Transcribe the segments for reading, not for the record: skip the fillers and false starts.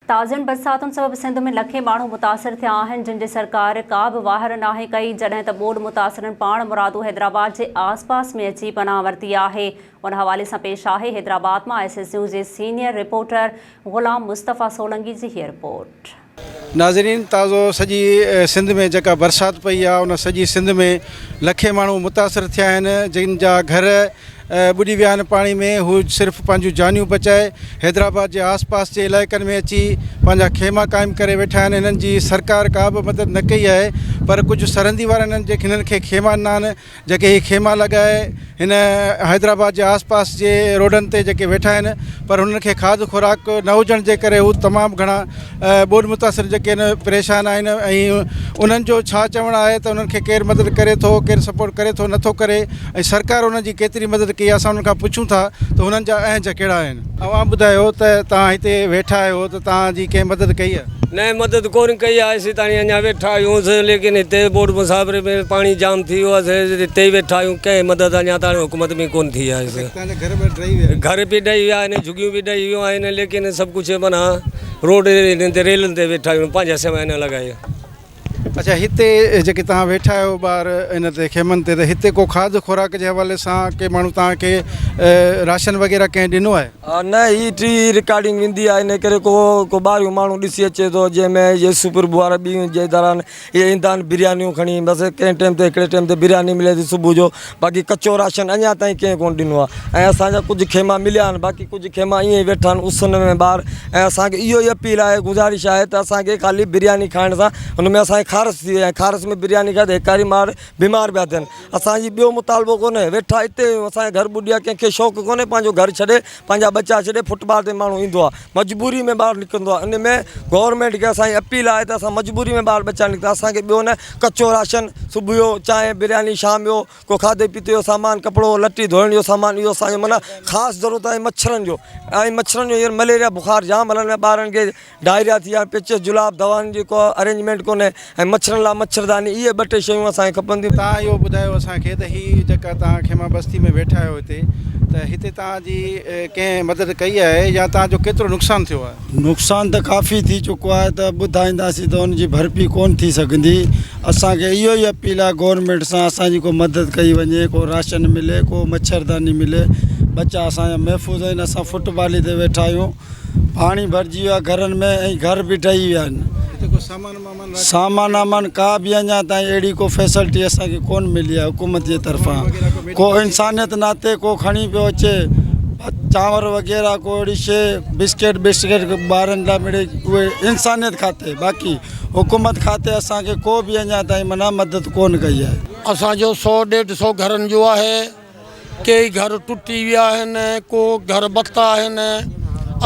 تازين برساتن سبب سنڌ ۾ لکين ماڻهو متاثر ٿيا آهن جن جي سرڪار ڪا به واهر ناهي ڪئي جڏهن ته ٻوڏ متاثرن پاڻ مرادو حيدرآباد جي آس پاس ۾ اچي پناهه ورتي آهي ان حوالي سان پيش آهي حيدرآباد مان ايس ايس نيوز جي سينيئر رپورٽر غلام مصطفيٰ سولنگي جي هيء رپورٽ. ناظرين تازو سڄي سنڌ ۾ جيڪا برسات پئي آهي ان سڄي سنڌ ۾ لکين ماڻهو متاثر ٿيا آهن جن جا گهر ٻڏي ويا آهن پاڻي ۾ هو صرف پنهنجون جانيون بچائي حيدرآباد جي آس پاس جي علائقن ۾ اچي پنهنجا خيما قائم ڪري ويٺا آهن هنن جي سرڪار ڪا به مدد نه ڪئي آهي پر ڪجهه سرندي وارن هنن جي هنن کي خيما ڏنا آهن جيڪي هي خيما لڳائي هن حيدرآباد جي آس پاس جي روڊن تي جيڪي ويٺا آهن پر هنن کي کاڌ خوراڪ نه هجڻ جي ڪري هو تمام گهڻا ٻوڏ متاثر جيڪي آهن پريشان آهن ۽ انهن جو ڇا چوڻ آهي ته انهن کي ڪير مدد ڪري ٿو ڪير سپورٽ ڪري ٿو نٿو ڪري ۽ سرڪار انهن جي ڪيتري مدد ڪئي آهي اسان انهن کان پڇون ٿا ته هنن جا اهنج ڪهڙا آهن. اوهان ٻڌايو ته توهان هتي ويٺا آهيو ته توهان جي ڪنهن مدد ڪئي آهي؟ نه مدد ڪونه ڪئي آهي اسين تاڻي اڃا ويٺا آهيون ليڪن هتي ٻوڏ مسافري ۾ پاڻي جام ٿي ويو آهي هتي ئي ويٺا آهيون ڪنهن مدد اڃا تاڻي حڪومت ۾ ڪونه ٿي آهي توهان جا گهر به ڊهي ويا آهن. گهر به ڊهي ويا آهن جهڳيون به ڊهي ويون آهن ليڪن سڀ ڪجهه معنيٰ روڊ تي ريلن تي ويٺا آهيون پنهنجا سواء نه لڳائي. اڇا هتي جيڪي توهان ويٺا آهيو ٻاهر ان تي خيمن تي ته هتي ڪو کاڌ خوراڪ جي حوالي سان ڪي ماڻهو توهان کي راشن وغيره ڪنهن ڏنو آهي؟ نه هي ٽي وي رڪارڊنگ ويندي آهي ان ڪري ڪو ڪو ٻاهريون ماڻهو ڏسي اچي ٿو جنهن ۾ يسوع پرڀو وارا ٻيون جيدار آهن اهي ايندا آهن بريانيون کڻي بس ڪنهن ٽيم تي هڪڙي ٽيم تي برياني ملي ٿي صبح جو باقي ڪچو راشن اڃا تائين ڪنهن ڪونه ڏنو آهي ۽ اسان جا ڪجهه خيما مليا آهن باقي ڪجهه خيما ائين ئي ويٺا آهن اس ۾ ٻاهر ۽ اسان کي اهو ئي اپيل آهي گذارش آهي ته اسان کي خالي برياني کائڻ سان هن ۾ اسان کي خارس ٿي وئي آهي خارس ۾ برياني کائي ته هيڪاري مار بيمار پيا ٿين اسان جي ٻيو مطالبو ڪونهي ويٺا اتي آهيون اسان جو گهر ٻڏي آهي ڪنهن کي شوق ڪونهي پنهنجو گهر ڇڏي پنهنجا ٻچا ڇڏي فٽ پاٿ تي ماڻهو ايندو آهي مجبوري ۾ ٻاهر نڪرندو آهي ان ۾ گورنمينٽ کي اسان جي اپيل آهي ته اسان مجبوري ۾ ٻاهر ٻچا نڪتا اسان کي ٻيو نه ڪچو راشن صبح جو چانهه برياني شام جو ڪو کاڌي پيتي جو سامان ڪپڙو لٽي ڌوئڻ جو سامان اهو اسان جو معنيٰ خاص ضرورت آهي مڇرن جو ۽ مڇرن جو هينئر مليريا بخار جام هلن پيا ٻارن کي ڊائريا ٿي ويا پيچش جلاب دوائن جي ڪو ارينجمينٽ ڪونهي ۽ مڇرن لاء مڇرداني اهي ٻه ٽي شيون اسان کي کپن ٿيون. توهان اهو ٻڌايو اسان کي ته هي جيڪا توهان خيما بستي ۾ ويٺا آهيو هتي ته هتي توهان جي ڪنهن مدد ڪئي آهي يا توهان جو ڪيترو نقصان ٿيو آهي؟ نقصان ته ڪافي ٿي چڪو آهي ته ٻڌائينداسين ته ان جي ڀرپي ڪونه ٿي سگهندي اسان کي اهو ئي اپيل آهي گورنمينٽ سان اسان جي ڪو مدد ڪئي وڃي ڪو راشن ملي ڪو مڇرداني ملي ٻچا اسان جا محفوظ آهن اسان فٽ بالي تي ويٺا آهيون پاڻي ڀرجي ويو آهي گهرن ۾ ۽ گهر به ڊهي ويا آهن سامان وامان ڪا به اڃا تائين اهڙي ڪو فيسلٽي اسان کي ڪونه ملي آهي حڪومت جي طرفان ڪو انسانيت ناتي ڪو کڻي پيو اچي چانور وغيره ڪو اهڙي شي بسڪيٽ بسڪيٽ ٻارن لاء مڙئي اهي انسانيت کاتي باقي حڪومت کاتي اسان کي ڪو به اڃا تائين معنيٰ مدد ڪونه ڪئي آهي. اسان جو سو ڏيڍ سو گهرن جو آهي ڪيئي گهر ٽٽي ويا آهن ڪو گهر بتا آهن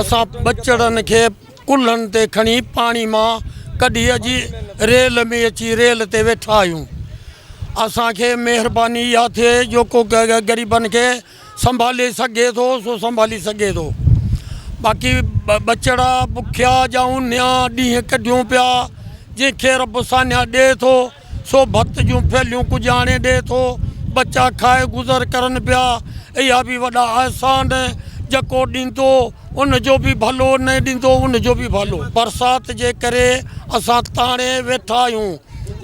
اسان ٻچڙن کي ڪلهن تي کڻي پاڻي مان ڪڍي اڄ ريل ۾ اچي ريل تي ويٺا آهيون اسان کي مهرباني اها ٿئي جو ڪو غريبن کي سنڀالي سگهي ٿو سو سنڀالي سگهي ٿو باقي ٻچڙا بکيا جا اونهيا ڏينهن ڪڍيون پيا جنهن کي رب سانيا ڏي ٿو سو ڀت جون ڦيليون ڪجهه آڻي ڏي ٿو ٻچا کائي گذر ڪرن پيا اها به وڏا احسان جيڪو ڏيندو ان جو به ڀلو نه ڏيندو ان جو به ڀلو برسات جي ڪري اسان تاڻي ويٺا آهيون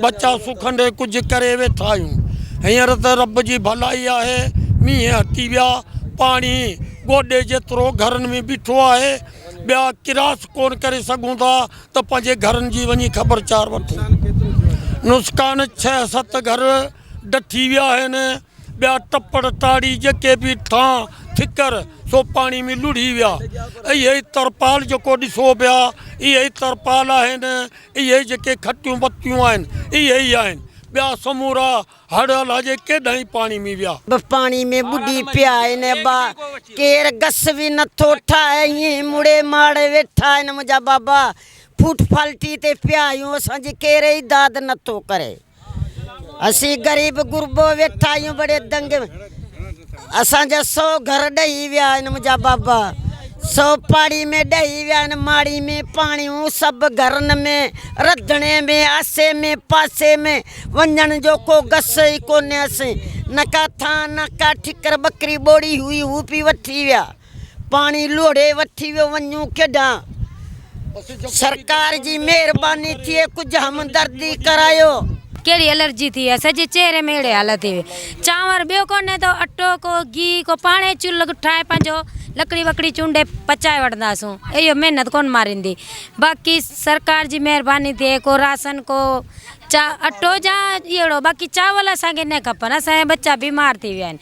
ٻچا سکنڊي ڪجهه ڪري ويٺا آهيون هينئر ته رب جي ڀلائي آهي مينهن هٽي ويا پاڻي گوڏي جيترو گهرن ۾ بيٺو آهي ٻيا ڪراس ڪونه ڪري سگهون ٿا ته پنهنجي گهرن جي وڃي خبر چار وٺون نسقان ڇهه ست گهر ڊٺي ويا آهن ٻيا ٽپڙ ٽاڙي جيڪي به ٿان ٺڪر سو پاڻي ۾ لڙهي ويا. اهي ئي ترپال جيڪو ڏسو پيا اهي ئي ترپال آهن، اهي ئي جيڪي کٽيون بتيون آهن اهي ئي آهن، ٻيا سمورا هڙ الاجي ڪيڏانهن پاڻي ۾ ويا. به پاڻي ۾ ٻڏي پيا آهن ابا ڪير گس به نٿو ٺاهي ائين مڙي ماڙي ويٺا آهن منهنجا بابا ڦوٽ ڦالٽي تي پيا آهيون اسان جي ڪير ئي داد نٿو ڪري. اسين غريب غربو ويٺا آهيون بڙي دنگ ۾ اسان جا سو گهر ڊهي ويا آهن منهنجا بابا سو پاڙي ۾ ڊهي ويا آهن ماڙي ۾ پاڻيون سڀ گهرن ۾ رڌڻي ۾ آسي ۾ پاسي ۾ وڃڻ جو ڪو گس ئي ڪونهي اسين نه ڪا ٿان نه ڪا ٺڪر ٻڪري ٻوڙي هئي هو پي وٺي ويا پاڻي لوڙهي وٺي ويو وڃون ڪيڏانهن. سرڪار جي مهرباني ٿئي ڪجهه همدردي ڪرايو. ڪهڙي الرجي ٿي آهي سڄي چهري ۾ اهڙي حالت ٿي وئي چانور ٻيو ڪونهي ته اٽو ڪو گيهه ڪو پاڻهي چولهه ٺاهي پنهنجو لڪڙي وڪڙي چونڊي پچائي وٺنداسون اهو محنت ڪونه ماريندي باقي سرڪار جي مهرباني ٿئي ڪو راشن ڪو چا اٽو جا اهڙو باقي چاول اسان کي نه کپن اسان جا ٻچا بيمار ٿي ويا آهن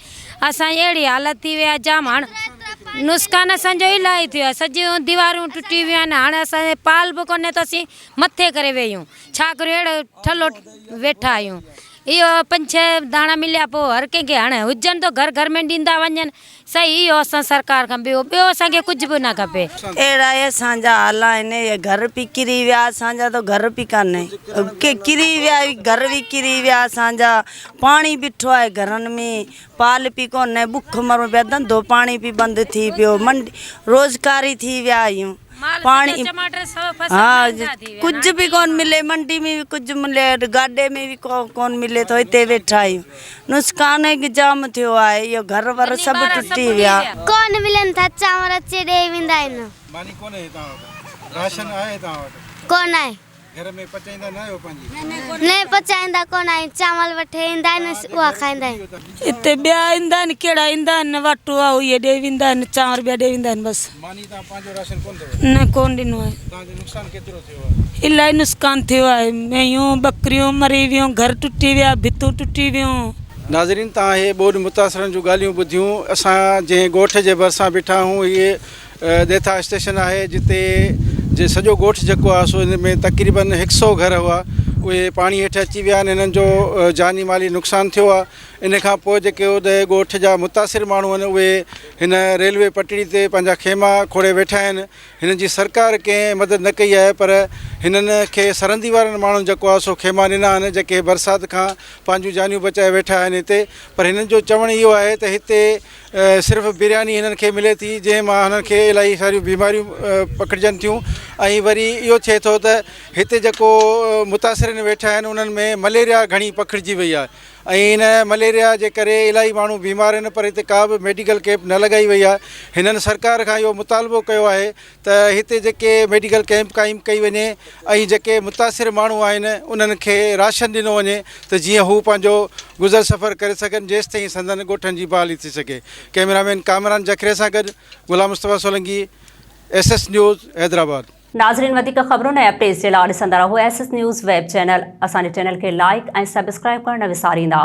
اسان جي اهڙي حالت ٿي وئي آهي جام هاڻ نسقان اسان جو الاهي ٿيو آهي سڄيون ديوارون ٽٽي ويون آهن هاڻ اسان جي پال به ڪونهي ته اسين مٿي ڪري ويهون ڇا ڪريون اهڙو ٺلهو ويٺا آهيون اهو پنج ڇهه داڻا مليا پوء هر ڪنهن کي هاڻ هجن ته گهر گهر ۾ ڏيندا وڃن صحيح اهو اسان سرڪار کان ٻيو ٻيو اسان کي ڪجهه به نه کپي. اهڙا ئي اسان جا حال آهن اهي گهر به ڪري ويا اسان جا ته گهر به ڪانهي ڪري ويا گهر به ڪري ويا اسان جا پاڻي بيٺو آهي گهرن ۾ پال به ڪونهي بک مرون پيا ڌنڌو پاڻي به بند ٿي پيو منڊي روزگاري ٿي ويا آهيون پاڻي ها ڪجهه به ڪون ملي منڊي ۾ به ڪجهه ملي گاڏي ۾ به ڪون ملي ٿو هتي ويٺا آهيون نسڪان هڪ جام ٿيو آهي اهو گهر ور سڀ ٽٽي ويا. ڪون ملن ٿا چانور اچي ڏئي ويندا آهن. ماني ڪونهي توهان وٽ راشن آهي توهان وٽ؟ ڪون آهي. گهر ۾ پچائيندا نه آهيو پنهنجي؟ نه پچائيندا ڪون آهيون چانور وٺي ايندا آهن اها کائيندا آهيون. اتي ٻيا ايندا آهن ڪهڙا ايندا آهن واٽو آهي اهي ڏئي ويندا آهن چانور ٻيا ڏئي ويندا آهن بس. ماني توهان پنهنجو راشن ڪونه اٿو؟ نه ڪونه ڏنو آهي. توهان جو نقصان ڪيترو ٿيو آهي؟ الاهي نقصان ٿيو آهي مينهون ٻڪريون مري ويون گهر ٽٽي ويا ڀتون ٽٽي ويون. ناظرين توهان هي ٻوڏ متاثرن جون ڳالهيون ٻڌيون اسان جنهن ڳوٺ جي ڀرسان بيٺا آهيون هي ڏيٿا اسٽيشن آهي جتي جي سڄو ڳوٺ جيڪو آهي سو ان ۾ تقريبن هڪ سئو گهر هئا اهي پاڻي هيٺ اچي ويا آهن هنن جو جاني مالي نقصان ٿيو آهي ان کان پوء جيڪي ادي ڳوٺ جا متاثر ماڻهو آهن اهي هن ريلوي پٽڙي تي پنهنجا خيما کوڙي ويٺا آهن هنن جي سرڪار ڪنهن مدد نه ڪئي آهي پر هنن کي سرندي وارن ماڻهن جيڪو آهي سو خيما ڏنا آهن جيڪي برسات کان پنهنجون جانيون بچائي ويٺا آهن هتي پر هنن جو چوڻ اهو آهي ته هتي صرف برياني هنن کي ملي ٿي جنهن مان هنن کي الاهي ساريون بيماريون پکڙجن ٿيون ۽ وري اهو ٿئي ٿو ته هتي جيڪو متاثرين ويٺا آهن انهن ۾ مليريا گهڻي پکڙجي وئي آهي ۽ ان مليريا جي ڪري الاهي ماڻهو بيمار آهن پر هتي ڪا به ميڊيڪل ڪيمپ نه لڳائي وئي آهي هنن سرڪار کان اهو مطالبو ڪيو آهي ته هتي جيڪي ميڊيڪل ڪيمپ قائم ڪئي وڃي ۽ جيڪي متاثر ماڻهو آهن انهن کي راشن ڏنو وڃي ته جيئن هو پنهنجو گذر سفر ڪري سگهن جيستائين سندن ڳوٺن جي بحالي ٿي سگهي ڪئميرا مين ڪامران جکري سان گڏ Ghulam Mustafa Solangi S S news Hyderabad. ناظرين وڌيڪ خبرن ۽ اپڊيٽس جي لاء ڏسندا رهو S S news web channel اسان جي چينل کي لائيڪ ۽ سبسڪرائيب ڪرڻ نه وساريندا.